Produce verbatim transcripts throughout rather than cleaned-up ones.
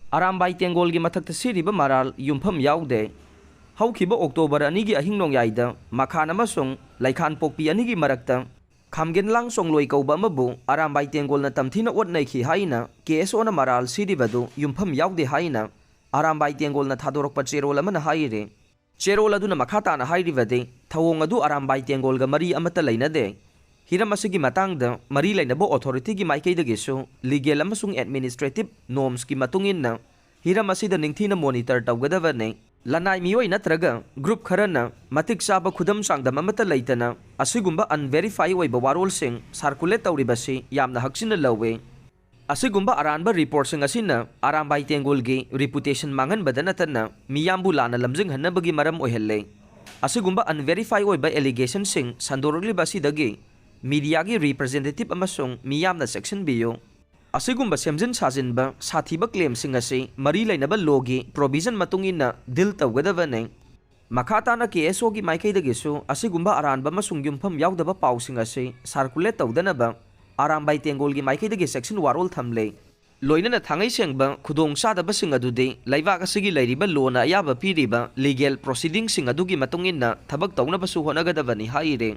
ꯑꯔꯥꯝꯕꯥꯏ ꯇꯦꯡꯒꯣꯜꯒꯤ ꯃꯊꯛꯇ ꯁꯤꯔꯤꯕ ꯃꯔꯥꯜ ꯌꯨꯝꯐꯝ ꯌꯥꯎꯗꯦ꯫ ꯍꯧꯈꯤꯕ ꯑꯣꯛꯇꯣꯕꯔ ꯑꯅꯤꯒꯤ ꯑꯍꯤꯡ ꯅꯣꯡꯌꯥꯏꯗ ꯃꯈꯥꯟ ꯑꯃꯁꯨꯡ ꯂꯩꯈꯥꯟꯄꯣꯛꯄꯤ ꯑꯅꯤꯒꯤ ꯃꯔꯛꯇ ꯈꯥꯝꯒꯦꯟꯂꯥꯡ ꯆꯣꯡꯂꯣꯏ ꯀꯧꯕ ꯑꯃꯕꯨ ꯑꯔꯥꯝꯕꯥꯏ ꯇꯦꯡꯒꯣꯜꯅ ꯇꯝꯊꯤꯅ ꯑꯣꯠ ꯅꯩꯈꯤ ꯍꯥꯏꯅ ꯀꯦ ꯑꯦꯁ ꯑꯣꯅ ꯃꯔꯥꯜ ꯁꯤꯔꯤꯕꯗꯨ ꯌꯨꯝꯐꯝ ꯌꯥꯎꯗꯦ ꯍꯥꯏꯅ ꯑꯔꯥꯝꯕꯥꯏ ꯇꯦꯡꯒꯣꯜꯅ ꯊꯥꯗꯣꯔꯛꯄ ꯆꯦꯔꯣꯜ ꯑꯃꯅ ꯍꯥꯏꯔꯤ꯫ ꯆꯦꯔꯣꯜ ꯑꯗꯨꯅ ꯃꯈꯥ ꯇꯥꯅ ꯍꯥꯏꯔꯤꯕꯗꯤ, ꯊꯧꯑꯣꯡ ꯑꯗꯨ ꯑꯔꯥꯝꯕꯥꯏ ꯇꯦꯡꯒꯣꯜꯒ ꯃꯔꯤ ꯑꯃꯠꯇ ꯂꯩꯅꯗꯦ꯫ ꯍꯤꯔꯝ ꯑꯁꯤꯒꯤ ꯃꯇꯥꯡꯗ ꯃꯔꯤ ꯂꯩꯅꯕ ꯑꯣꯊꯣꯔꯤꯇꯤꯒꯤ ꯃꯥꯏꯀꯩꯗꯒꯤꯁꯨ ꯂꯤꯒꯦꯜ ꯑꯃꯁꯨꯡ ꯑꯦꯗꯃꯤꯅꯤꯁꯇ꯭ꯔꯦꯇꯤꯚ ꯅꯣꯔꯝꯁꯀꯤ ꯃꯇꯨꯡ ꯏꯟꯅ ꯍꯤꯔꯝ ꯑꯁꯤꯗ ꯅꯤꯡꯊꯤꯅ ꯃꯣꯅꯤꯇꯔ ꯇꯧꯒꯗꯕꯅꯤ꯫ ꯂꯅꯥꯏ ꯃꯤꯑꯣꯏ ꯅꯠꯇ꯭ꯔꯒ ꯒ꯭ꯔꯨꯞ ꯈꯔꯅ ꯃꯇꯤꯛ ꯆꯥꯕ ꯈꯨꯗꯝ ꯆꯥꯡꯗꯝ ꯑꯃꯠꯇ ꯂꯩꯇꯅ ꯑꯁꯤꯒꯨꯝꯕ ꯑꯟꯚꯦꯔꯤꯐꯥꯏ ꯑꯣꯏꯕ ꯋꯥꯔꯣꯜꯁꯤꯡ ꯁꯥꯔꯀꯨꯂꯦꯠ ꯇꯧꯔꯤꯕꯁꯤ ꯌꯥꯝꯅ ꯍꯛꯆꯤꯟꯅ ꯂꯧꯏ꯫ ꯑꯁꯤꯒꯨꯝꯕ ꯑꯔꯥꯟꯕ ꯔꯤꯄꯣꯔꯠꯁꯤꯡ ꯑꯁꯤꯅ ꯑꯔꯥꯝꯕꯥꯏ ꯇꯦꯡꯒꯣꯜꯒꯤ ꯔꯤꯄꯨꯇꯦꯁꯟ ꯃꯥꯡꯍꯟꯕꯗ ꯅꯠꯇꯅ ꯃꯤꯌꯥꯝꯕꯨ ꯂꯥꯟꯅ ꯂꯝꯖꯤꯡꯍꯟꯅꯕꯒꯤ ꯃꯔꯝ ꯑꯣꯏꯍꯜꯂꯦ꯫ ꯑꯁꯤꯒꯨꯝꯕ ꯑꯟꯚꯦꯔꯤꯐꯥꯏ ꯑꯣꯏꯕ ꯑꯦꯂꯤꯒꯦꯁꯟꯁꯤꯡ ꯁꯟꯗꯣꯔꯛꯂꯤꯕ ꯑꯁꯤꯗꯒꯤ ꯃꯤꯗꯤꯌꯥꯒꯤ ꯔꯤꯄ꯭ꯔꯖꯦꯟꯇꯦꯇꯤꯚ ꯑꯃꯁꯨꯡ ꯃꯤꯌꯥꯝꯅ ꯆꯦꯛꯁꯤꯟꯕꯤꯌꯨ꯫ ꯑꯁꯤꯒꯨꯝꯕ ꯁꯦꯝꯖꯤꯟ ꯁꯥꯖꯤꯟꯕ ꯁꯥꯊꯤꯕ ꯀ꯭ꯂꯦꯝꯁꯤꯡ ꯑꯁꯤ ꯃꯔꯤ ꯂꯩꯅꯕ ꯂꯣꯒꯤ ꯄ꯭ꯔꯣꯚꯤꯖꯟ ꯃꯇꯨꯡ ꯏꯟꯅ ꯗꯤꯜ ꯇꯧꯒꯗꯕꯅꯤ꯫ ꯃꯈꯥ ꯇꯥꯅ ꯀꯦ ꯑꯦꯁ ꯑꯣꯒꯤ ꯃꯥꯏꯀꯩꯗꯒꯤꯁꯨ ꯑꯁꯤꯒꯨꯝꯕ ꯑꯔꯥꯟꯕ ꯑꯃꯁꯨꯡ ꯌꯨꯝꯐꯝ ꯌꯥꯎꯗꯕ ꯄꯥꯎꯁꯤꯡ ꯑꯁꯤ ꯁꯥꯔꯀꯨꯂꯦꯠ ꯇꯧꯗꯅꯕ ꯑꯔꯥꯝꯕꯥꯏ ꯇꯦꯡꯒꯣꯜꯒꯤ ꯃꯥꯏꯀꯩꯗꯒꯤ ꯆꯦꯛꯁꯤꯟ ꯋꯥꯔꯣꯜ ꯊꯝꯂꯦ꯫ ꯂꯣꯏꯅꯅ ꯊꯥꯡꯉꯩ ꯁꯦꯡꯕ ꯈꯨꯗꯣꯡꯆꯥꯗꯕꯁꯤꯡ ꯑꯗꯨꯗꯤ ꯂꯩꯕꯥꯛ ꯑꯁꯤꯒꯤ ꯂꯩꯔꯤꯕ ꯂꯣꯅ ꯑꯌꯥꯕ ꯄꯤꯔꯤꯕ ꯂꯤꯒꯦꯜ ꯄ꯭ꯔꯣꯁꯤꯗꯤꯡꯁꯤꯡ ꯑꯗꯨꯒꯤ ꯃꯇꯨꯡ ꯏꯟꯅ ꯊꯕꯛ ꯇꯧꯅꯕꯁꯨ ꯍꯣꯠꯅꯒꯗꯕꯅꯤ ꯍꯥꯏꯔꯤ꯫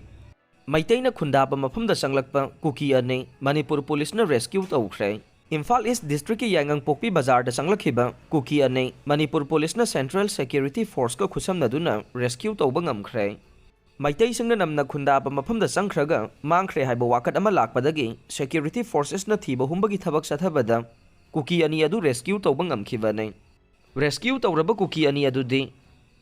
ꯃꯩꯇꯩꯅ ꯈꯨꯟꯗꯥꯕ ꯃꯐꯝꯗ ꯆꯪꯂꯛꯄ ꯀꯨꯀꯤ ꯑꯅꯤ ꯃꯅꯤꯄꯨꯔ ꯄꯨꯂꯤꯁꯅ ꯔꯦꯁꯀ꯭ꯌꯨ ꯇꯧꯈ꯭ꯔꯦ꯫ ꯏꯝꯐꯥꯜ ꯏꯁ ꯗꯤꯁꯇ꯭ꯔꯤꯛꯀꯤ ꯌꯥꯏꯉꯪꯄꯣꯛꯄꯤ ꯕꯖꯥꯔꯗ ꯆꯪꯂꯛꯈꯤꯕ ꯀꯨꯀꯤ ꯑꯅꯤ ꯃꯅꯤꯄꯨꯔ ꯄꯨꯂꯤꯁꯅ ꯁꯦꯟꯇ꯭ꯔꯦꯜ ꯁꯦꯀ꯭ꯌꯨꯔꯤꯇꯤ ꯐꯣꯔꯁꯀ ꯈꯨꯠꯁꯝꯅꯗꯨꯅ ꯔꯦꯁꯀ꯭ꯌꯨ ꯇꯧꯕ ꯉꯝꯈ꯭ꯔꯦ꯫ ꯃꯩꯇꯩꯁꯤꯡꯅ ꯅꯝꯅ ꯈꯨꯟꯗꯥꯕ ꯃꯐꯝꯗ ꯆꯪꯈ꯭ꯔꯒ ꯃꯥꯡꯈ꯭ꯔꯦ ꯍꯥꯏꯕ ꯋꯥꯀꯠ ꯑꯃ ꯂꯥꯛꯄꯗꯒꯤ ꯁꯦꯀ꯭ꯌꯨꯔꯤꯇꯤ ꯐꯣꯔꯁꯦꯁꯅ ꯊꯤꯕ ꯍꯨꯝꯕꯒꯤ ꯊꯕꯛ ꯆꯠꯊꯕꯗ ꯀꯨꯀꯤ ꯑꯅꯤ ꯑꯗꯨ ꯔꯦꯁꯀ꯭ꯌꯨ ꯇꯧꯕ ꯉꯝꯈꯤꯕꯅꯤ꯫ ꯔꯦꯁꯀ꯭ꯌꯨ ꯇꯧꯔꯕ ꯀꯨꯀꯤ ꯑꯅꯤ ꯑꯗꯨꯗꯤ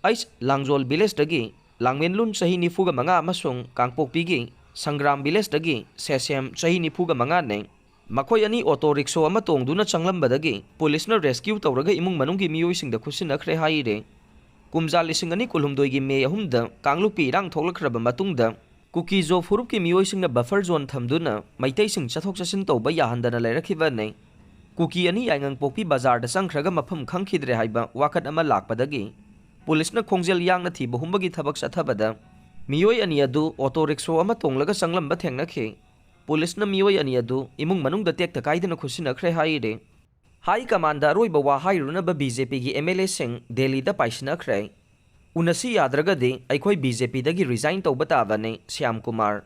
ꯑꯩꯁ ꯂꯥꯡꯖꯣꯜ ꯚꯤꯂꯦꯖꯇꯒꯤ ꯂꯥꯡꯃꯦꯟꯂꯨꯟ ꯆꯍꯤ ꯅꯤꯐꯨꯒ ꯃꯉꯥ ꯑꯃꯁꯨꯡ ꯀꯥꯡꯄꯣꯛꯄꯤꯒꯤ ꯁꯪꯒ꯭ꯔꯥꯝ ꯚꯤꯂꯦꯖꯇꯒꯤ ꯁꯦꯁꯦꯝ ꯆꯍꯤ ꯅꯤꯐꯨꯒ ꯃꯉꯥꯅꯤ꯫ ꯃꯈꯣꯏ ꯑꯅꯤ ꯑꯣꯇꯣ ꯔꯤꯛꯁꯣ ꯑꯃ ꯇꯣꯡꯗꯨꯅ ꯆꯪꯂꯝꯕꯗꯒꯤ ꯄꯨꯂꯤꯁꯅ ꯔꯦꯁꯀ꯭ꯌꯨ ꯇꯧꯔꯒ ꯏꯃꯨꯡ ꯃꯅꯨꯡꯒꯤ ꯃꯤꯑꯣꯏꯁꯤꯡꯗ ꯈꯨꯠꯁꯤꯟꯅꯈ꯭ꯔꯦ ꯍꯥꯏꯔꯦ꯫ ꯀꯨꯝꯖꯥ ꯂꯤꯁꯤꯡ ꯑꯅꯤ ꯀꯨꯟꯍꯨꯝꯗꯣꯏꯒꯤ ꯃꯦ ꯑꯍꯨꯝꯗ ꯀꯥꯡꯂꯨꯞꯀꯤ ꯏꯔꯥꯡ ꯊꯣꯛꯂꯛꯈ꯭ꯔꯕ ꯃꯇꯨꯡꯗ ꯀꯨꯀꯤꯖꯣ ꯐꯨꯔꯨꯞꯀꯤ ꯃꯤꯑꯣꯏꯁꯤꯡꯅ ꯕꯐꯔ ꯖꯣꯟ ꯊꯝꯗꯨꯅ ꯃꯩꯇꯩꯁꯤꯡ ꯆꯠꯊꯣꯛ ꯆꯠꯁꯤꯟ ꯇꯧꯕ ꯌꯥꯍꯟꯗꯅ ꯂꯩꯔꯛꯈꯤꯕꯅꯤ꯫ ꯀꯨꯀꯤ ꯑꯅꯤ ꯌꯥꯏꯉꯪꯄꯣꯛꯄꯤ ꯕꯖꯥꯔꯗ ꯆꯪꯈ꯭ꯔꯒ ꯃꯐꯝ ꯈꯪꯈꯤꯗ꯭ꯔꯦ ꯍꯥꯏꯕ ꯋꯥꯀꯠ ꯑꯃ ꯂꯥꯛꯄꯗꯒꯤ ꯄꯨꯂꯤꯁꯅ ꯈꯣꯡꯖꯦꯜ ꯌꯥꯡꯅ ꯊꯤꯕ ꯍꯨꯝꯕꯒꯤ ꯊꯕꯛ ꯆꯠꯊꯕꯗ ꯃꯤꯑꯣꯏ ꯑꯅꯤ ꯑꯗꯨ ꯑꯣꯇꯣ ꯔꯤꯛꯁꯣ ꯑꯃ ꯇꯣꯡꯂꯒ ꯆꯪꯂꯝꯕ ꯊꯦꯡꯅꯈꯤ꯫ ꯄꯨꯂꯤꯁꯅ ꯃꯤꯑꯣꯏ ꯑꯅꯤ ꯑꯗꯨ ꯏꯃꯨꯡ ꯃꯅꯨꯡꯗ ꯇꯦꯛꯇ ꯀꯥꯏꯗꯅ ꯈꯨꯠꯁꯤꯟꯅꯈ꯭ꯔꯦ ꯍꯥꯏꯔꯦ꯫ ꯍꯥꯏ ꯀꯃꯥꯟꯗ ꯑꯔꯣꯏꯕ ꯋꯥ ꯍꯥꯏꯔꯨꯅꯕ ꯕꯤ ꯖꯦ ꯄꯤꯒꯤ ꯑꯦꯝ ꯑꯦꯜ ꯑꯦꯁꯤꯡ ꯗꯦꯜꯂꯤꯗ ꯄꯥꯏꯁꯤꯟꯅꯈ꯭ꯔꯦ꯫ ꯎꯅꯁꯤ ꯌꯥꯗ꯭ꯔꯒꯗꯤ ꯑꯩꯈꯣꯏ ꯕꯤ ꯖꯦ ꯄꯤꯗꯒꯤ ꯔꯤꯖꯥꯏꯟ ꯇꯧꯕ ꯇꯥꯕꯅꯤ, ꯁ꯭ꯌꯥꯝ ꯀꯨꯃꯥꯔ꯫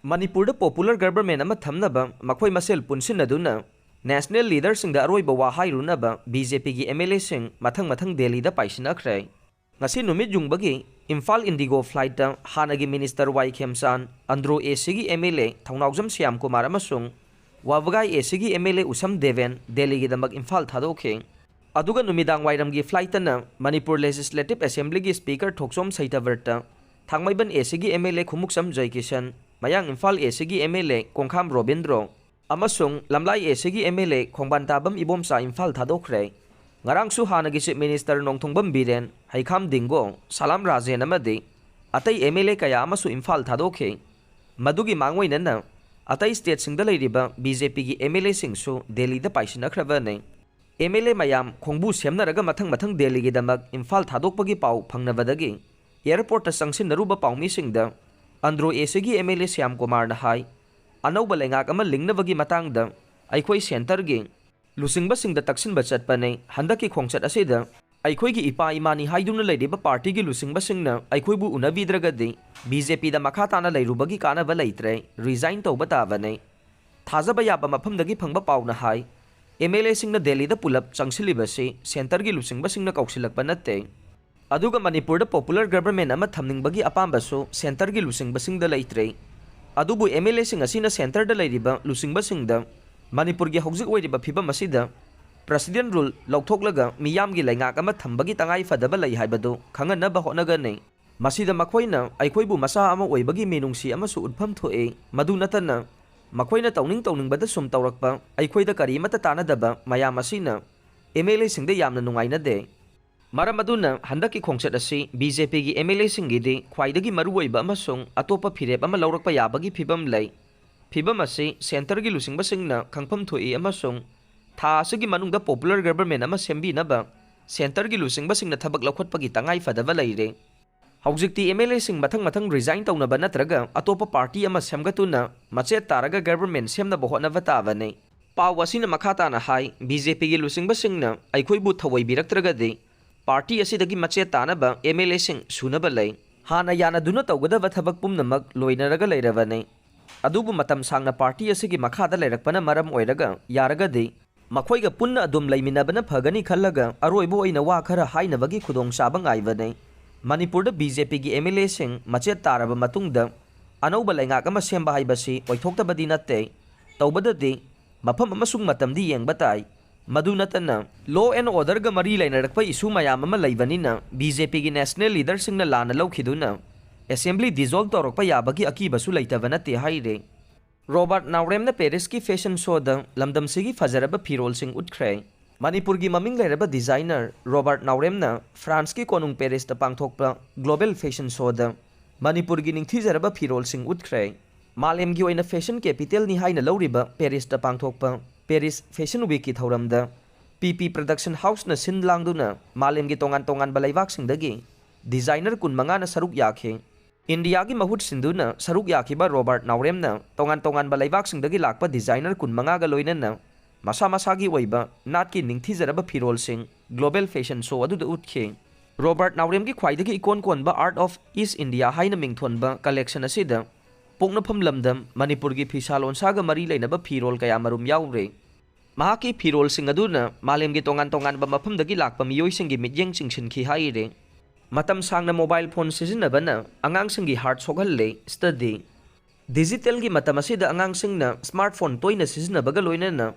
ꯃꯅꯤꯄꯨꯔꯗ ꯄꯣꯄꯨꯂꯔ ꯒꯚꯔꯟꯃꯦꯟ ꯑꯃ ꯊꯝꯅꯕ ꯃꯈꯣꯏ ꯃꯁꯦꯜ ꯄꯨꯟꯁꯤꯟꯅꯗꯨꯅ ꯅꯦꯁꯅꯦꯜ ꯂꯤꯗꯔꯁꯤꯡꯗ ꯑꯔꯣꯏꯕ ꯋꯥ ꯍꯥꯏꯔꯨꯅꯕ ꯕꯤ ꯖꯦ ꯄꯤꯒꯤ ꯑꯦꯝ ꯑꯦꯜ ꯑꯦꯁꯤꯡ ꯃꯊꯪ ꯃꯊꯪ ꯗꯦꯜꯂꯤꯗ ꯄꯥꯏꯁꯤꯟꯅꯈ꯭ꯔꯦ꯫ ꯉꯁꯤ ꯅꯨꯃꯤꯠ ꯌꯨꯡꯕꯒꯤ ꯏꯝꯐꯥꯜ ꯏꯟꯗꯤꯒꯣ ꯐ꯭ꯂꯥꯏꯠꯇ ꯍꯥꯟꯅꯒꯤ ꯃꯤꯅꯤꯁꯇꯔ ꯋꯥꯏ ꯈꯦꯝꯆꯥꯟ, ꯑꯟꯗ꯭ꯔꯣ ꯑꯦ ꯁꯤꯒꯤ M L A Thounaojam Shyam Kumar ꯑꯃꯁꯨꯡ ꯋꯥꯕꯒꯥꯏ ꯑꯦ ꯁꯤꯒꯤ M L A Usham Deben ꯗꯦꯜꯂꯤꯒꯤꯗꯃꯛ ꯏꯝꯐꯥꯜ ꯊꯥꯗꯣꯛꯈꯤ꯫ ꯑꯗꯨꯒ ꯅꯨꯃꯤꯗꯥꯡ ꯋꯥꯏꯔꯝꯒꯤ ꯐ꯭ꯂꯥꯏꯠꯇꯅ ꯃꯅꯤꯄꯨꯔ ꯂꯦꯖꯤꯁꯂꯦꯇꯤꯚ ꯑꯦꯁꯦꯝꯕ꯭ꯂꯤꯒꯤ ꯁ꯭ꯄꯤꯀꯔ ꯊꯣꯛꯆꯣꯝ ꯁꯩꯇꯕꯔꯇ, ꯊꯥꯡꯃꯩꯕꯟ ꯑꯦ ꯁꯤꯒꯤ ꯑꯦꯝ ꯑꯦꯜ ꯑꯦ ꯈꯨꯃꯨꯛꯆꯝ ꯖꯣꯏꯀꯤꯁꯟ, ꯃꯌꯥꯡ ꯏꯝꯐꯥꯜ ꯑꯦ ꯁꯤꯒꯤ ꯑꯦꯝ ꯑꯦꯜ ꯑꯦ ꯀꯣꯡꯈꯥꯝ ꯔꯣꯕꯤꯟꯗ꯭ꯔꯣ ꯑꯃꯁꯨꯡ ꯂꯝꯂꯥꯏ ꯑꯦ ꯁꯤꯒꯤ ꯑꯦꯝ ꯑꯦꯜ ꯑꯦ ꯈꯣꯡꯕꯥꯟ ꯇꯥꯕꯝ ꯏꯕꯣꯝꯆꯥ ꯏꯝꯐꯥꯜ ꯊꯥꯗꯣꯛꯈ꯭ꯔꯦ꯫ ꯉꯔꯥꯡꯁꯨ ꯍꯥꯟꯅꯒꯤ ꯆꯤꯐ ꯃꯤꯅꯤꯁꯇꯔ ꯅꯣꯡꯊꯣꯡꯕꯝ ꯕꯤꯔꯦꯟ, ꯍꯩꯈꯥꯝ ꯗꯤꯡꯒꯣ, ꯁꯂꯥꯝ ꯔꯥꯖꯦꯟ ꯑꯃꯗꯤ ꯑꯇꯩ ꯑꯦꯝ ꯑꯦꯜ ꯑꯦ ꯀꯌꯥ ꯑꯃꯁꯨ ꯏꯝꯐꯥꯜ ꯊꯥꯗꯣꯛꯈꯤ꯫ ꯃꯗꯨꯒꯤ ꯃꯥꯡꯑꯣꯏꯅꯅ ꯑꯇꯩ ꯁ꯭ꯇꯦꯠꯁꯤꯡꯗ ꯂꯩꯔꯤꯕ ꯕꯤ ꯖꯦ ꯄꯤꯒꯤ ꯑꯦꯝ ꯑꯦꯜ ꯑꯦꯁꯤꯡꯁꯨ ꯗꯦꯜꯂꯤꯗ ꯄꯥꯏꯁꯤꯟꯅꯈ꯭ꯔꯕꯅꯤ꯫ ꯑꯦꯝ ꯑꯦꯜ ꯑꯦ ꯃꯌꯥꯝ ꯈꯣꯡꯕꯨ ꯁꯦꯝꯅꯔꯒ ꯃꯊꯪ ꯃꯊꯪ ꯗꯦꯜꯂꯤꯒꯤꯗꯃꯛ ꯏꯝꯐꯥꯜ ꯊꯥꯗꯣꯛꯄꯒꯤ ꯄꯥꯎ ꯐꯪꯅꯕꯗꯒꯤ ꯑꯦꯌꯔꯄꯣꯔꯠꯇ ꯆꯪꯁꯤꯟꯅꯔꯨꯕ ꯄꯥꯎꯃꯤꯁꯤꯡꯗ ꯑꯟꯗ꯭ꯔꯣ ꯑꯦ ꯁꯤꯒꯤ ꯑꯦꯝ ꯑꯦꯜ ꯑꯦ ꯁ꯭ꯌꯥꯝ ꯀꯨꯃꯥꯔꯅ ꯍꯥꯏ, ꯑꯅꯧꯕ ꯂꯩꯉꯥꯛ ꯑꯃ ꯂꯤꯡꯅꯕꯒꯤ ꯃꯇꯥꯡꯗ ꯑꯩꯈꯣꯏ ꯁꯦꯟꯇꯔꯒꯤ ꯂꯨꯆꯤꯡꯕꯁꯤꯡꯗ ꯇꯛꯁꯤꯟꯕ ꯆꯠꯄꯅꯤ꯫ ꯍꯟꯗꯛꯀꯤ ꯈꯣꯡꯆꯠ ꯑꯁꯤꯗ ꯑꯩꯈꯣꯏꯒꯤ ꯏꯄꯥ ꯏꯃꯥꯅꯤ ꯍꯥꯏꯗꯨꯅ ꯂꯩꯔꯤꯕ ꯄꯥꯔꯇꯤꯒꯤ ꯂꯨꯆꯤꯡꯕꯁꯤꯡꯅ ꯑꯩꯈꯣꯏꯕꯨ ꯎꯅꯕꯤꯗ꯭ꯔꯒꯗꯤ ꯕꯤ ꯖꯦ ꯄꯤꯗ ꯃꯈꯥ ꯇꯥꯅ ꯂꯩꯔꯨꯕꯒꯤ ꯀꯥꯟꯅꯕ ꯂꯩꯇ꯭ꯔꯦ, ꯔꯤꯖꯥꯏꯟ ꯇꯧꯕ ꯇꯥꯕꯅꯤ꯫ ꯊꯥꯖꯕ ꯌꯥꯕ ꯃꯐꯝꯗꯒꯤ ꯐꯪꯕ ꯄꯥꯎꯅ ꯍꯥꯏ, ꯑꯦꯝ ꯑꯦꯜ ꯑꯦꯁꯤꯡꯅ ꯗꯦꯜꯂꯤꯗ ꯄꯨꯂꯞ ꯆꯪꯁꯤꯜꯂꯤꯕꯁꯤ ꯁꯦꯟꯇꯔꯒꯤ ꯂꯨꯆꯤꯡꯕꯁꯤꯡꯅ ꯀꯧꯁꯤꯜꯂꯛꯄ ꯅꯠꯇꯦ꯫ ꯑꯗꯨꯒ ꯃꯅꯤꯄꯨꯔꯗ ꯄꯣꯄꯨꯂꯔ ꯒꯚꯔꯟꯃꯦꯟ ꯑꯃ ꯊꯝꯅꯤꯡꯕꯒꯤ ꯑꯄꯥꯝꯕꯁꯨ ꯁꯦꯟꯇꯔꯒꯤ ꯂꯨꯆꯤꯡꯕꯁꯤꯡꯗ ꯂꯩꯇ꯭ꯔꯦ꯫ ꯑꯗꯨꯕꯨ ꯑꯦꯝ ꯑꯦꯜ ꯑꯦꯁꯤꯡ ꯑꯁꯤꯅ ꯁꯦꯟꯇꯔꯗ ꯂꯩꯔꯤꯕ ꯂꯨꯆꯤꯡꯕꯁꯤꯡꯗ ꯃꯅꯤꯄꯨꯔꯒꯤ ꯍꯧꯖꯤꯛ ꯑꯣꯏꯔꯤꯕ ꯐꯤꯕꯝ ꯑꯁꯤꯗ ꯄ꯭ꯔꯦꯁꯤꯗꯦꯟ ꯔꯨꯜ ꯂꯧꯊꯣꯛꯂꯒ ꯃꯤꯌꯥꯝꯒꯤ ꯂꯩꯉꯥꯛ ꯑꯃ ꯊꯝꯕꯒꯤ ꯇꯉꯥꯏ ꯐꯗꯕ ꯂꯩ ꯍꯥꯏꯕꯗꯨ ꯈꯪꯍꯟꯅꯕ ꯍꯣꯠꯅꯒꯅꯤ꯫ ꯃꯁꯤꯗ ꯃꯈꯣꯏꯅ ꯑꯩꯈꯣꯏꯕꯨ ꯃꯆꯥ ꯑꯃ ꯑꯣꯏꯕꯒꯤ ꯃꯤꯅꯨꯡꯁꯤ ꯑꯃꯁꯨ ꯎꯠꯐꯝ ꯊꯣꯛꯏ꯫ ꯃꯗꯨ ꯅꯠꯇꯅ ꯃꯈꯣꯏꯅ ꯇꯧꯅꯤꯡ ꯇꯧꯅꯤꯡꯕꯗ ꯁꯨꯝ ꯇꯧꯔꯛꯄ, ꯑꯩꯈꯣꯏꯗ ꯀꯔꯤꯃꯠꯇ ꯇꯥꯟꯅꯗꯕ ꯃꯌꯥꯝ ꯑꯁꯤꯅ ꯑꯦꯝ ꯑꯦꯜ ꯑꯦꯁꯤꯡꯗ ꯌꯥꯝꯅ ꯅꯨꯡꯉꯥꯏꯅꯗꯦ꯫ ꯃꯔꯝ ꯑꯗꯨꯅ ꯍꯟꯗꯛꯀꯤ ꯈꯣꯡꯆꯠ ꯑꯁꯤ ꯕꯤ ꯖꯦ ꯄꯤꯒꯤ ꯑꯦꯝ ꯑꯦꯜ ꯑꯦꯁꯤꯡꯒꯤꯗꯤ ꯈ꯭ꯋꯥꯏꯗꯒꯤ ꯃꯔꯨꯑꯣꯏꯕ ꯑꯃꯁꯨꯡ ꯑꯇꯣꯞꯄ ꯐꯤꯔꯦꯞ ꯑꯃ ꯂꯧꯔꯛꯄ ꯌꯥꯕꯒꯤ ꯐꯤꯕꯝ ꯂꯩ꯫ ꯐꯤꯕꯝ ꯑꯁꯤ ꯁꯦꯟꯇꯔꯒꯤ ꯂꯨꯆꯤꯡꯕꯁꯤꯡꯅ ꯈꯪꯐꯝ ꯊꯣꯛꯏ ꯑꯃꯁꯨꯡ ꯊꯥ ꯑꯁꯤꯒꯤ ꯃꯅꯨꯡꯗ ꯄꯣꯄꯨꯂꯔ ꯒꯚꯔꯟꯃꯦꯟ ꯑꯃ ꯁꯦꯝꯕꯤꯅꯕ ꯁꯦꯟꯇꯔꯒꯤ ꯂꯨꯆꯤꯡꯕꯁꯤꯡꯅ ꯊꯕꯛ ꯂꯧꯈꯠꯄꯒꯤ ꯇꯉꯥꯏ ꯐꯗꯕ ꯂꯩꯔꯦ꯫ ꯍꯧꯖꯤꯛꯇꯤ ꯑꯦꯝ ꯑꯦꯜ ꯑꯦꯁꯤꯡ ꯃꯊꯪ ꯃꯊꯪ ꯔꯤꯖꯥꯏꯟ ꯇꯧꯅꯕ ꯅꯠꯇ꯭ꯔꯒ ꯑꯇꯣꯞꯄ ꯄꯥꯔꯇꯤ ꯑꯃ ꯁꯦꯝꯒꯠꯇꯨꯅ ꯃꯆꯦꯠ ꯇꯥꯔꯒ ꯒꯚꯔꯟꯃꯦꯟ ꯁꯦꯝꯅꯕ ꯍꯣꯠꯅꯕ ꯇꯥꯕꯅꯤ꯫ ꯄꯥꯎ ꯑꯁꯤꯅ ꯃꯈꯥ ꯇꯥꯅ ꯍꯥꯏ, ꯕꯤ ꯖꯦ ꯄꯤꯒꯤ ꯂꯨꯆꯤꯡꯕꯁꯤꯡꯅ ꯑꯩꯈꯣꯏꯕꯨ ꯊꯧꯑꯣꯏꯕꯤꯔꯛꯇ꯭ꯔꯒꯗꯤ ꯄꯥꯔꯇꯤ ꯑꯁꯤꯗꯒꯤ ꯃꯆꯦꯠ ꯇꯥꯅꯕ ꯑꯦꯝ ꯑꯦꯜ ꯑꯦꯁꯤꯡ ꯁꯨꯅꯕ ꯂꯩ꯫ ꯍꯥꯟꯅ ꯌꯥꯅꯗꯨꯅ ꯇꯧꯒꯗꯕ ꯊꯕꯛ ꯄꯨꯝꯅꯃꯛ ꯂꯣꯏꯅꯔꯒ ꯂꯩꯔꯕꯅꯤ꯫ ꯑꯗꯨꯕꯨ ꯃꯇꯝ ꯁꯥꯡꯅ ꯄꯥꯔꯇꯤ ꯑꯁꯤꯒꯤ ꯃꯈꯥꯗ ꯂꯩꯔꯛꯄꯅ ꯃꯔꯝ ꯑꯣꯏꯔꯒ ꯌꯥꯔꯒꯗꯤ ꯃꯈꯣꯏꯒ ꯄꯨꯟꯅ ꯑꯗꯨꯝ ꯂꯩꯃꯤꯟꯅꯕꯅ ꯐꯒꯅꯤ ꯈꯜꯂꯒ ꯑꯔꯣꯏꯕ ꯑꯣꯏꯅ ꯋꯥ ꯈꯔ ꯍꯥꯏꯅꯕꯒꯤ ꯈꯨꯗꯣꯡꯆꯥꯕ ꯉꯥꯏꯕꯅꯤ꯫ ꯃꯅꯤꯄꯨꯔꯗ ꯕꯤ ꯖꯦ ꯄꯤꯒꯤ ꯑꯦꯝ ꯑꯦꯜ ꯑꯦꯁꯤꯡ ꯃꯆꯦꯠ ꯇꯥꯔꯕ ꯃꯇꯨꯡꯗ ꯑꯅꯧꯕ ꯂꯩꯉꯥꯛ ꯑꯃ ꯁꯦꯝꯕ ꯍꯥꯏꯕꯁꯤ ꯑꯣꯏꯊꯣꯛꯇꯕꯗꯤ ꯅꯠꯇꯦ꯫ ꯇꯧꯕꯗꯗꯤ ꯃꯐꯝ ꯑꯃꯁꯨꯡ ꯃꯇꯝꯗꯤ ꯌꯦꯡꯕ ꯇꯥꯏ꯫ ꯃꯗꯨ ꯅꯠꯇꯅ law and orderꯒ ꯃꯔꯤ ꯂꯩꯅꯔꯛꯄ issue ꯃꯌꯥꯝ ꯑꯃ ꯂꯩꯕꯅꯤꯅ ꯕꯤ ꯖꯦ ꯄꯤꯒꯤ national leaderꯁꯤꯡꯅ ꯂꯥꯟꯅ ꯂꯧꯈꯤꯗꯨꯅ assembly dissolve ꯇꯧꯔꯛꯄ ꯌꯥꯕꯒꯤ ꯑꯀꯤꯕꯁꯨ ꯂꯩꯇꯕ ꯅꯠꯇꯦ ꯍꯥꯏꯔꯦ꯫ ꯔꯣꯕꯥꯔꯠ ꯅꯥꯎꯔꯦꯝꯅ ꯄꯦꯔꯤꯁꯀꯤ fashion showꯗ ꯂꯝꯗꯝꯁꯤꯒꯤ ꯐꯖꯔꯕ ꯐꯤꯔꯣꯜꯁꯤꯡ ꯎꯠꯈ꯭ꯔꯦ꯫ ꯃꯅꯤꯄꯨꯔꯒꯤ ꯃꯃꯤꯡ ꯂꯩꯔꯕ designer ꯔꯣꯕꯥꯔꯠ ꯅꯥꯎꯔꯦꯝꯅ ꯐ꯭ꯔꯥꯟꯁꯀꯤ ꯀꯣꯅꯨꯡ ꯄꯦꯔꯤꯁꯇ ꯄꯥꯡꯊꯣꯛꯄ global fashion showꯗ ꯃꯅꯤꯄꯨꯔꯒꯤ ꯅꯤꯡꯊꯤꯖꯔꯕ ꯐꯤꯔꯣꯜꯁꯤꯡ ꯎꯠꯈ꯭ꯔꯦ꯫ ꯃꯥꯂꯦꯝꯒꯤ ꯑꯣꯏꯅ fashion capitalꯅꯤ ꯍꯥꯏꯅ ꯂꯧꯔꯤꯕ ꯄꯦꯔꯤꯁꯇ ꯄꯥꯡꯊꯣꯛꯄ Paris Fashion Weekꯀꯤ ꯊꯧꯔꯝꯗ ꯄꯤ ꯄꯤ production houseꯅ ꯁꯤꯟ ꯂꯥꯡꯗꯨꯅ ꯃꯥꯂꯦꯝꯒꯤ ꯇꯣꯉꯥꯟ ꯇꯣꯉꯥꯟꯕ ꯂꯩꯕꯥꯛꯁꯤꯡꯗꯒꯤ designer ꯀꯨꯟꯃꯉꯥꯅ ꯁꯔꯨꯛ ꯌꯥꯈꯤ꯫ ꯏꯟꯗꯤꯌꯥꯒꯤ ꯃꯍꯨꯠ ꯁꯤꯟꯗꯨꯅ ꯁꯔꯨꯛ ꯌꯥꯈꯤꯕ ꯔꯣꯕꯥꯔꯠ ꯅꯥꯎꯔꯦꯝꯅ ꯇꯣꯉꯥꯟ ꯇꯣꯉꯥꯟꯕ ꯂꯩꯕꯥꯛꯁꯤꯡꯗꯒꯤ ꯂꯥꯛꯄ designer ꯀꯨꯟꯃꯉꯥꯒ ꯂꯣꯏꯅꯅ ꯃꯁꯥ ꯃꯁꯥꯒꯤ ꯑꯣꯏꯕ ꯅꯥꯠꯀꯤ ꯅꯤꯡꯊꯤꯖꯔꯕ ꯐꯤꯔꯣꯜꯁꯤꯡ global fashion show ꯑꯗꯨꯗ ꯎꯠꯈꯤ꯫ ꯔꯣꯕꯥꯔꯠ ꯅꯥꯎꯔꯦꯝꯒꯤ ꯈ꯭ꯋꯥꯏꯗꯒꯤ ꯏꯀꯣꯟ ꯀꯣꯟꯕ Art of East India ꯍꯥꯏꯅ ꯃꯤꯡꯊꯣꯟꯕ collection ꯑꯁꯤꯗ ꯄꯣꯛꯅꯐꯝ ꯂꯝꯗꯝ ꯃꯅꯤꯄꯨꯔꯒꯤ ꯐꯤꯁꯥ ꯂꯣꯟꯁꯥꯒ ꯃꯔꯤ ꯂꯩꯅꯕ ꯐꯤꯔꯣꯜ ꯀꯌꯥ ꯃꯔꯨꯝ ꯌꯥꯎꯔꯦ꯫ ꯃꯍꯥꯛꯀꯤ ꯐꯤꯔꯣꯜꯁꯤꯡ ꯑꯗꯨꯅ ꯃꯥꯂꯦꯝꯒꯤ ꯇꯣꯉꯥꯟ ꯇꯣꯉꯥꯟꯕ ꯃꯐꯝꯗꯒꯤ ꯂꯥꯛꯄ ꯃꯤꯑꯣꯏꯁꯤꯡꯒꯤ ꯃꯤꯠꯌꯦꯡ ꯆꯤꯡꯁꯤꯟꯈꯤ ꯍꯥꯏꯔꯦ꯫ ꯃꯇꯝ ꯁꯥꯡꯅ mobile phone ꯁꯤꯖꯤꯟꯅꯕꯅ ꯑꯉꯥꯡꯁꯤꯡꯒꯤ heart ꯁꯣꯛꯍꯜꯂꯦ study꯫ Digitalꯒꯤ ꯃꯇꯝ ꯑꯁꯤꯗ ꯑꯉꯥꯡꯁꯤꯡꯅ smartphone ꯇꯣꯏꯅ ꯁꯤꯖꯤꯟꯅꯕꯒ ꯂꯣꯏꯅꯅ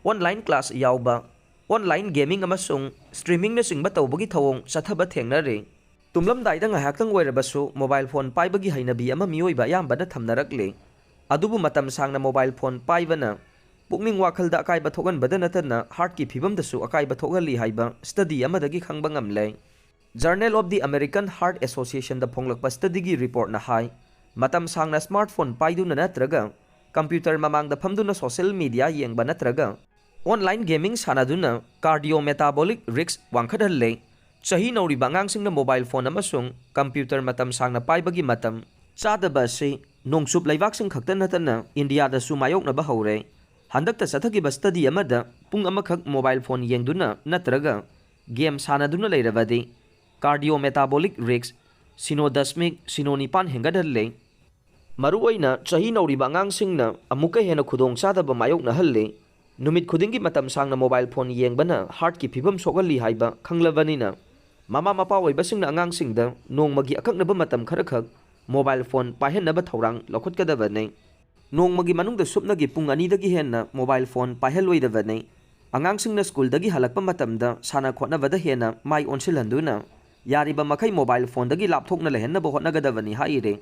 online class ꯌꯥꯎꯕ, online gaming ꯑꯃꯁꯨꯡ streamingꯅꯆꯤꯡꯕ ꯇꯧꯕꯒꯤ ꯊꯧꯑꯣꯡ ꯆꯠꯊꯕ ꯊꯦꯡꯅꯔꯦ꯫ ꯇꯨꯝꯂꯝꯗꯥꯏꯗ ꯉꯥꯏꯍꯥꯛꯇꯪ ꯑꯣꯏꯔꯕꯁꯨ mobile phone ꯄꯥꯏꯕꯒꯤ ꯍꯩꯅꯕꯤ ꯑꯃ ꯃꯤꯑꯣꯏꯕ ꯑꯌꯥꯝꯕꯅ ꯊꯝꯅꯔꯛꯂꯦ꯫ ꯑꯗꯨꯕꯨ ꯃꯇꯝ ꯁꯥꯡꯅ mobile phone ꯄꯥꯏꯕꯅ ꯄꯨꯛꯅꯤꯡ ꯋꯥꯈꯜꯗ ꯑꯀꯥꯏꯕ ꯊꯣꯛꯍꯟꯕꯗ ꯅꯠꯇꯅ heartꯀꯤ ꯐꯤꯕꯝꯗꯁꯨ ꯑꯀꯥꯏꯕ ꯊꯣꯛꯍꯜꯂꯤ ꯍꯥꯏꯕ study ꯑꯃꯗꯒꯤ ꯈꯪꯕ ꯉꯝꯂꯦ꯫ Journal of the American Heart Associationꯗ ꯐꯣꯡꯂꯛꯄ studyꯒꯤ reportꯅ ꯍꯥꯏ, ꯃꯇꯝ ꯁꯥꯡꯅ smartphone ꯄꯥꯏꯗꯨꯅ ꯅꯠꯇ꯭ꯔꯒ computer ꯃꯃꯥꯡꯗ ꯐꯝꯗꯨꯅ social media ꯌꯦꯡꯕ ꯅꯠꯇ꯭ꯔꯒ online gaming ꯁꯥꯟꯅꯗꯨꯅ cardiometabolic risk ꯋꯥꯡꯈꯠꯍꯜꯂꯦ꯫ ꯆꯍꯤ ꯅꯧꯔꯤꯕ ꯑꯉꯥꯡꯁꯤꯡꯅ mobile phone ꯑꯃꯁꯨꯡ computer ꯃꯇꯝ ꯁꯥꯡꯅ ꯄꯥꯏꯕꯒꯤ ꯃꯇꯝ ꯆꯥꯗꯕ ꯑꯁꯤ ꯅꯣꯡꯆꯨꯞ ꯂꯩꯕꯥꯛꯁꯤꯡ ꯈꯛꯇ ꯅꯠꯇꯅ ꯏꯟꯗꯤꯌꯥꯗꯁꯨ ꯃꯥꯌꯣꯛꯅꯕ ꯍꯧꯔꯦ꯫ ꯍꯟꯗꯛꯇ ꯆꯠꯊꯈꯤꯕ ꯁ꯭ꯇꯗꯤ ꯑꯃꯗ ꯄꯨꯡ ꯑꯃꯈꯛ ꯃꯣꯕꯥꯏꯜ ꯐꯣꯟ ꯌꯦꯡꯗꯨꯅ ꯅꯠꯇ꯭ꯔꯒ ꯒꯦꯝ ꯁꯥꯟꯅꯗꯨꯅ ꯂꯩꯔꯕꯗꯤ ꯀꯥꯔꯗꯤꯑꯣ ꯃꯦꯇꯥꯕꯣꯂꯤꯛ ꯔꯤꯛꯁ ꯁꯤꯅꯣ ꯗꯁꯃꯤꯛ ꯁꯤꯅꯣ ꯅꯤꯄꯥꯟ ꯍꯦꯟꯒꯠꯍꯜꯂꯦ꯫ ꯃꯔꯨꯑꯣꯏꯅ ꯆꯍꯤ ꯅꯧꯔꯤꯕ ꯑꯉꯥꯡꯁꯤꯡꯅ ꯑꯃꯨꯛꯀ ꯍꯦꯟꯅ ꯈꯨꯗꯣꯡꯆꯥꯗꯕ ꯃꯥꯌꯣꯛꯅꯍꯜꯂꯤ꯫ ꯅꯨꯃꯤꯠ ꯈꯨꯗꯤꯡꯒꯤ ꯃꯇꯝ ꯁꯥꯡꯅ ꯃꯣꯕꯥꯏꯜ ꯐꯣꯟ ꯌꯦꯡꯕꯅ ꯍꯥꯔꯠꯀꯤ ꯐꯤꯕꯝ ꯁꯣꯛꯍꯜꯂꯤ ꯍꯥꯏꯕ ꯈꯪꯂꯕꯅꯤꯅ, ꯃꯃꯥ ꯃꯄꯥ ꯑꯣꯏꯕꯁꯤꯡꯅ ꯑꯉꯥꯡꯁꯤꯡꯗ ꯅꯣꯡꯃꯒꯤ ꯑꯀꯛꯅꯕ ꯃꯇꯝ ꯈꯔꯈꯛ ꯃꯣꯕꯥꯏꯜ ꯐꯣꯟ ꯄꯥꯏꯍꯟꯅꯕ ꯊꯧꯔꯥꯡ ꯂꯧꯈꯠꯀꯗꯕꯅꯤ꯫ ꯅꯣꯡꯃꯒꯤ ꯃꯅꯨꯡꯗ ꯁꯨꯞꯅꯒꯤ ꯄꯨꯡ ꯑꯅꯤꯗꯒꯤ ꯍꯦꯟꯅ ꯃꯣꯕꯥꯏꯜ ꯐꯣꯟ ꯄꯥꯏꯍꯜꯂꯣꯏꯗꯕꯅꯤ꯫ ꯑꯉꯥꯡꯁꯤꯡꯅ ꯁ꯭ꯀꯨꯜꯗꯒꯤ ꯍꯜꯂꯛꯄ ꯃꯇꯝꯗ ꯁꯥꯟꯅ ꯈꯣꯠꯅꯕꯗ ꯍꯦꯟꯅ ꯃꯥꯏ ꯑꯣꯟꯁꯤꯜꯍꯟꯗꯨꯅ, ꯌꯥꯔꯤꯕ ꯃꯈꯩ ꯃꯣꯕꯥꯏꯜ ꯐꯣꯟꯗꯒꯤ ꯂꯥꯞꯊꯣꯛꯅ ꯂꯩꯍꯟꯅꯕ ꯍꯣꯠꯅꯒꯗꯕꯅꯤ ꯍꯥꯏꯔꯤ꯫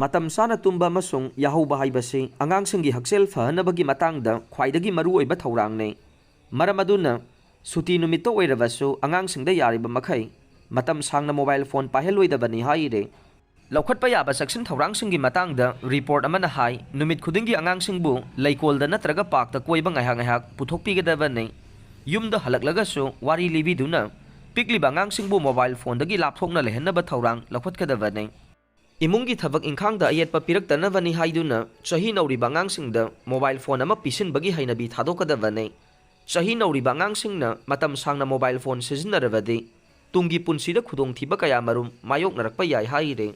ꯃꯇꯝ ꯆꯥꯅ ꯇꯨꯝꯕ ꯑꯃꯁꯨꯡ ꯌꯥꯍꯧꯕ ꯍꯥꯏꯕꯁꯤ ꯑꯉꯥꯡꯁꯤꯡꯒꯤ ꯍꯛꯁꯦꯜ ꯐꯍꯟꯅꯕꯒꯤ ꯃꯇꯥꯡꯗ ꯈ꯭ꯋꯥꯏꯗꯒꯤ ꯃꯔꯨꯑꯣꯏꯕ ꯊꯧꯔꯥꯡꯅꯤ꯫ ꯃꯔꯝ ꯑꯗꯨꯅ, ꯁꯨꯇꯤ ꯅꯨꯃꯤꯠꯇ ꯑꯣꯏꯔꯕꯁꯨ ꯑꯉꯥꯡꯁꯤꯡꯗ ꯌꯥꯔꯤꯕ ꯃꯈꯩ ꯃꯇꯝ ꯁꯥꯡꯅ ꯃꯣꯕꯥꯏꯜ ꯐꯣꯟ ꯄꯥꯏꯍꯜꯂꯣꯏꯗꯕꯅꯤ ꯍꯥꯏꯔꯤ꯫ ꯂꯧꯈꯠꯄ ꯌꯥꯕ ꯆꯦꯛꯁꯤꯟ ꯊꯧꯔꯥꯡꯁꯤꯡꯒꯤ ꯃꯇꯥꯡꯗ ꯔꯤꯄꯣꯔꯠ ꯑꯃꯅ ꯍꯥꯏ, ꯅꯨꯃꯤꯠ ꯈꯨꯗꯤꯡꯒꯤ ꯑꯉꯥꯡꯁꯤꯡꯕꯨ ꯂꯩꯀꯣꯜꯗ ꯅꯠꯇ꯭ꯔꯒ ꯄꯥꯔꯛꯇ ꯀꯣꯏꯕ ꯉꯥꯏꯍꯥꯛ ꯉꯥꯏꯍꯥꯛ ꯄꯨꯊꯣꯛꯄꯤꯒꯗꯕꯅꯤ꯫ ꯌꯨꯝꯗ ꯍꯜꯂꯛꯂꯒꯁꯨ ꯋꯥꯔꯤ ꯂꯤꯕꯤꯗꯨꯅ ꯄꯤꯛꯂꯤꯕ ꯑꯉꯥꯡꯁꯤꯡꯕꯨ ꯃꯣꯕꯥꯏꯜ ꯐꯣꯟꯗꯒꯤ ꯂꯥꯞꯊꯣꯛꯅ ꯂꯩꯍꯟꯅꯕ ꯊꯧꯔꯥꯡ ꯂꯧꯈꯠꯀꯗꯕꯅꯤ꯫ ꯏꯃꯨꯡꯒꯤ ꯊꯕꯛ ꯏꯪꯈꯥꯡꯗ ꯑꯌꯦꯠꯄ ꯄꯤꯔꯛꯇꯅꯕꯅꯤ ꯍꯥꯏꯗꯨꯅ ꯆꯍꯤ ꯅꯧꯔꯤꯕ ꯑꯉꯥꯡꯁꯤꯡꯗ ꯃꯣꯕꯥꯏꯜ ꯐꯣꯟ ꯑꯃ ꯄꯤꯁꯤꯟꯕꯒꯤ ꯍꯩꯅꯕꯤ ꯊꯥꯗꯣꯛꯀꯗꯕꯅꯤ꯫ ꯆꯍꯤ ꯅꯧꯔꯤꯕ ꯑꯉꯥꯡꯁꯤꯡꯅ ꯃꯇꯝ ꯁꯥꯡꯅ ꯃꯣꯕꯥꯏꯜ ꯐꯣꯟ ꯁꯤꯖꯤꯟꯅꯔꯕꯗꯤ ꯇꯨꯡꯒꯤ ꯄꯨꯟꯁꯤꯗ ꯈꯨꯗꯣꯡꯊꯤꯕ ꯀꯌꯥꯃꯔꯨꯝ ꯃꯥꯌꯣꯛꯅꯔꯛꯄ ꯌꯥꯏ ꯍꯥꯏꯔꯤ꯫